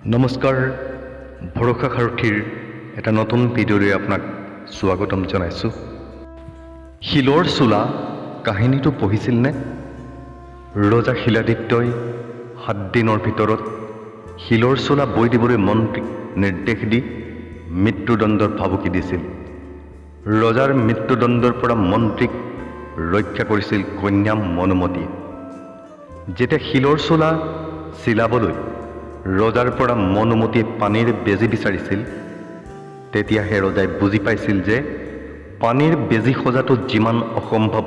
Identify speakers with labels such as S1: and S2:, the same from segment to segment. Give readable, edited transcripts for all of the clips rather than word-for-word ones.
S1: নমস্কাৰ, ভৰসা সাৰথিৰ এটা নতুন ভিডিঅ'লৈ আপোনাক স্বাগতম জনাইছোঁ। শিলৰ চোলা কাহিনীটো পঢ়িছিলনে? ৰজা শিলাদিত্যই 7 দিনৰ ভিতৰত শিলৰ চোলা বৈ দিবলৈ মন্ত্ৰীক নিৰ্দেশ দি মৃত্যুদণ্ডৰ ভাবুকি দিছিল। ৰজাৰ মৃত্যুদণ্ডৰ পৰা মন্ত্ৰীক ৰক্ষা কৰিছিল কন্যা মনোমতীয়ে। যেতিয়া শিলৰ চোলা চিলাবলৈ ৰজাৰ পৰা মনোমতীয়ে পানীৰ বেজী বিচাৰিছিল, তেতিয়াহে ৰজাই বুজি পাইছিল যে পানীৰ বেজী সজাটো যিমান অসম্ভৱ,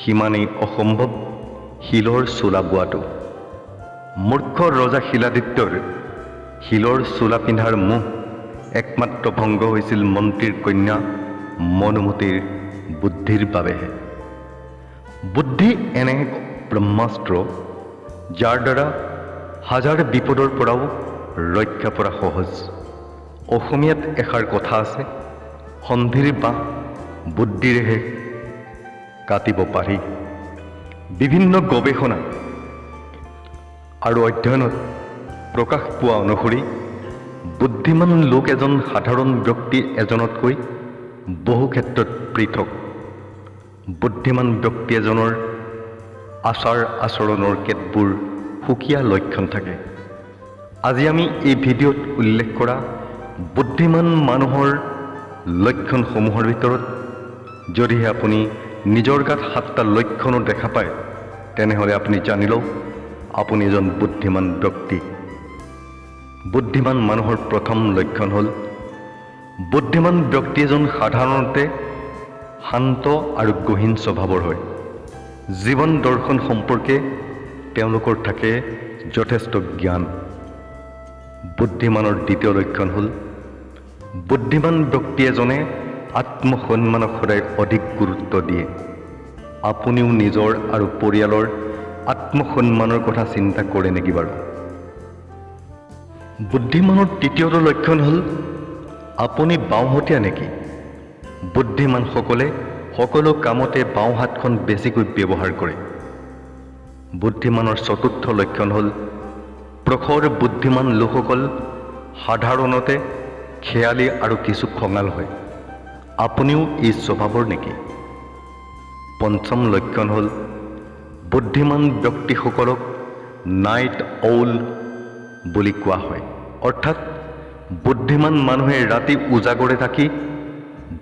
S1: সিমানেই অসম্ভৱ শিলৰ চোলা বোৱাটো। মূৰ্খ ৰজা শিলাদিত্যৰ শিলৰ চোলা পিন্ধাৰ মোহ একমাত্ৰ ভংগ হৈছিল মন্ত্ৰীৰ কন্যা মনোমতীৰ বুদ্ধিৰ বাবেহে। বুদ্ধি এনে এক ব্ৰহ্মাস্ত্ৰ, যাৰ দ্বাৰা হাজাৰ বিপদৰ পৰাও ৰক্ষা পৰা সহজ। অসমীয়াত এষাৰ কথা আছে, সন্ধিৰ বাঁহ বুদ্ধিৰেহে কাটিব পাৰি। বিভিন্ন গৱেষণা আৰু অধ্যয়নত প্ৰকাশ পোৱা অনুসৰি বুদ্ধিমান লোক এজন সাধাৰণ ব্যক্তি এজনতকৈ বহু ক্ষেত্ৰত পৃথক। বুদ্ধিমান ব্যক্তি এজনৰ আচাৰ আচৰণৰ কেতবোৰ সুকীয়া লক্ষণ থাকে। আজি আমি এই ভিডিঅ'ত উল্লেখ কৰা বুদ্ধিমান মানুহৰ লক্ষণসমূহৰ ভিতৰত যদিহে আপুনি নিজৰ গাত সাতটা লক্ষণো দেখা পায়, তেনেহ'লে আপুনি জানি লওক আপুনি এজন বুদ্ধিমান ব্যক্তি। বুদ্ধিমান মানুহৰ প্ৰথম লক্ষণ হ'ল, বুদ্ধিমান ব্যক্তি এজন সাধাৰণতে শান্ত আৰু গহীন স্বভাৱৰ হয়। জীৱন দৰ্শন সম্পৰ্কে তেওঁলোকৰ থাকে যথেষ্ট জ্ঞান। বুদ্ধিমানৰ দ্বিতীয় লক্ষণ হ'ল, বুদ্ধিমান ব্যক্তি এজনে আত্মসন্মানক সদায় অধিক গুৰুত্ব দিয়ে। আপুনিও নিজৰ আৰু পৰিয়ালৰ আত্মসন্মানৰ কথা চিন্তা কৰে নেকি বাৰু? বুদ্ধিমানৰ তৃতীয়টো লক্ষণ হ'ল, আপুনি বাওঁহতীয়া নেকি? বুদ্ধিমানসকলে সকলো কামতে বাওঁ হাতখন বেছিকৈ ব্যৱহাৰ কৰে। বুদ্ধিমানৰ চতুৰ্থ লক্ষণ হ'ল, প্ৰখৰ বুদ্ধিমান লোকসকল সাধাৰণতে খেয়ালী আৰু কিছু খঙাল হয়। আপুনিও এই স্বভাৱৰ নেকি? পঞ্চম লক্ষণ হ'ল, বুদ্ধিমান ব্যক্তিসকলক নাইট অউল বুলি কোৱা হয়। অৰ্থাৎ বুদ্ধিমান মানুহে ৰাতি উজাগৰে থাকি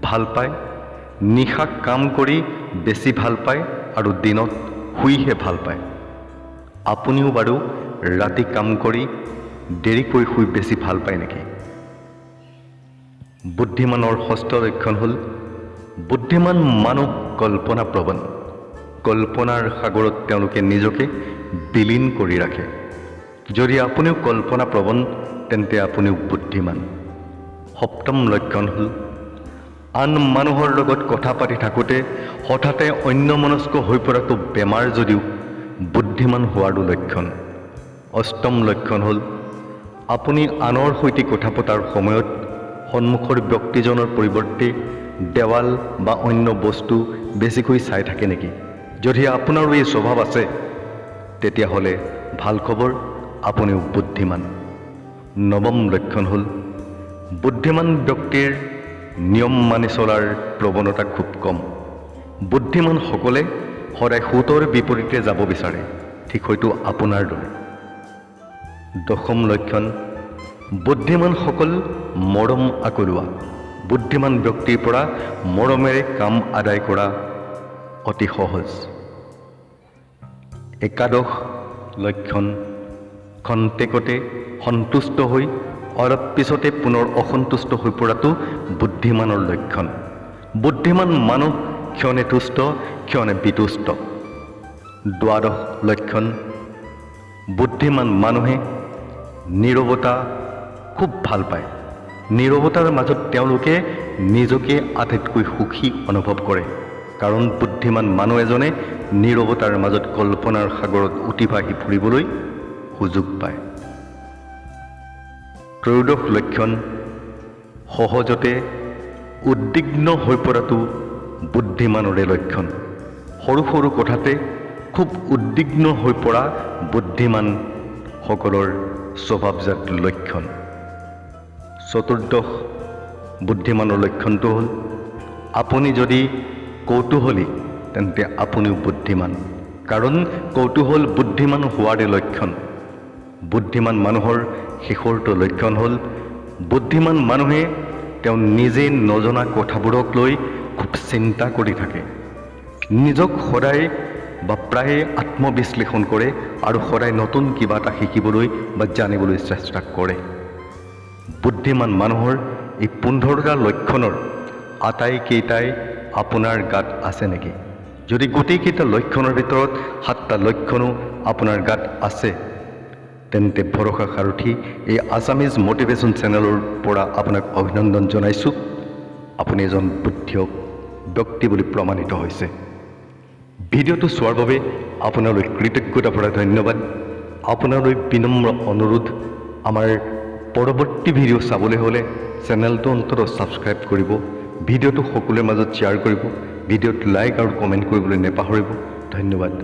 S1: ভাল পায়, নিশা কাম কৰি বেছি ভাল পায় আৰু দিনত শুইহে ভাল পায়। আপুনিও বাৰু ৰাতি কাম কৰি দেৰিকৈ শুই বেছি ভাল পায় নেকি? বুদ্ধিমানৰ ষষ্ঠ লক্ষণ হ'ল, বুদ্ধিমান মানুহ কল্পনাপ্ৰৱণ। কল্পনাৰ সাগৰত তেওঁলোকে নিজকে বিলীন কৰি ৰাখে। যদি আপুনিও কল্পনাপ্ৰৱণ, তেন্তে আপুনিও বুদ্ধিমান। সপ্তম লক্ষণ হ'ল, আন মানুহৰ লগত কথা পাতি থাকোঁতে হঠাতে অন্যমনস্ক হৈ পৰাটো বেমাৰ যদিও বুদ্ধিমান হোৱাৰো লক্ষণ। অষ্টম লক্ষণ হ'ল, আপুনি আনৰ সৈতে কথা পতাৰ সময়ত সন্মুখৰ ব্যক্তিজনৰ পৰিৱৰ্তে দেৱাল বা অন্য বস্তু বেছিকৈ চাই থাকে নেকি? যদি আপোনাৰো এই স্বভাৱ আছে, তেতিয়াহ'লে ভাল খবৰ, আপুনিও বুদ্ধিমান। নৱম লক্ষণ হ'ল, বুদ্ধিমান ব্যক্তিৰ নিয়ম মানি চলাৰ প্ৰৱণতা খুব কম। বুদ্ধিমানসকলে সদায় সোঁতৰ বিপৰীতে যাব বিচাৰে, ঠিক হয়তো আপোনাৰ দৰে। দশম লক্ষণ, বুদ্ধিমানসকল মৰম আকলুৱা। বুদ্ধিমান ব্যক্তিৰ পৰা মৰমেৰে কাম আদায় কৰা অতি সহজ। একাদশ লক্ষণ, খন্তেকতে সন্তুষ্ট হৈ অলপ পিছতে পুনৰ অসন্তুষ্ট হৈ পৰাটো বুদ্ধিমানৰ লক্ষণ। বুদ্ধিমান মানুহ ক্ষণে তুষ্ট, ক্ষণে বিতুষ্ট। দ্বাদশ লক্ষণ, বুদ্ধিমান মানুহে নীৰৱতা খুব ভাল পায়। নীৰৱতাৰ মাজত তেওঁলোকে নিজকে আটাইতকৈ সুখী অনুভৱ কৰে, কাৰণ বুদ্ধিমান মানুহ এজনে নীৰৱতাৰ মাজত কল্পনাৰ সাগৰত উটি ভাহি ফুৰিবলৈ সুযোগ পায়। ত্ৰয়োদশ লক্ষণ, সহজতে উদ্বিগ্ন হৈ পৰাটো বুদ্ধিমানৰে লক্ষণ। সৰু সৰু কথাতে খুব উদ্বিগ্ন হৈ পৰা বুদ্ধিমানসকলৰ স্বভাৱজাত লক্ষণ। চতুৰ্দশ বুদ্ধিমানৰ লক্ষণটো হ'ল, আপুনি যদি কৌতূহলী তেন্তে আপুনিও বুদ্ধিমান, কাৰণ কৌতূহল বুদ্ধিমান হোৱাৰে লক্ষণ। বুদ্ধিমান মানুহৰ শেষৰটো লক্ষণ হ'ল, বুদ্ধিমান মানুহে তেওঁ নিজে নজনা কথাবোৰক লৈ খুব চিন্তা কৰি থাকে, নিজক সদায় বা প্ৰায়ে আত্মবিশ্লেষণ কৰে আৰু সদায় নতুন কিবা এটা শিকিবলৈ বা জানিবলৈ চেষ্টা কৰে। বুদ্ধিমান মানুহৰ এই 15টা লক্ষণৰ আটাইকেইটাই আপোনাৰ গাত আছে নেকি? যদি গোটেইকেইটা লক্ষণৰ ভিতৰত 7টা লক্ষণো আপোনাৰ গাত আছে, তেন্তে ভৰসা সাৰথি এই আছামিজ মটিভেশ্যন চেনেলৰ পৰা আপোনাক অভিনন্দন জনাইছোঁ। আপুনি এজন বুদ্ধিয়ক ব্যক্তি বুলি প্ৰমাণিত হৈছে। ভিডিঅ'টো চোৱাৰ বাবে আপোনালৈ কৃতজ্ঞতা ভৰা ধন্যবাদ। আপোনালৈ বিনম্ৰ অনুৰোধ, আমাৰ পৰৱৰ্তী ভিডিঅ' চাবলৈ হ'লে চেনেলটো অন্ততঃ ছাবস্ক্ৰাইব কৰিব, ভিডিঅ'টো সকলোৰে মাজত শ্বেয়াৰ কৰিব, ভিডিঅ'ত লাইক আৰু কমেণ্ট কৰিবলৈ নেপাহৰিব। ধন্যবাদ।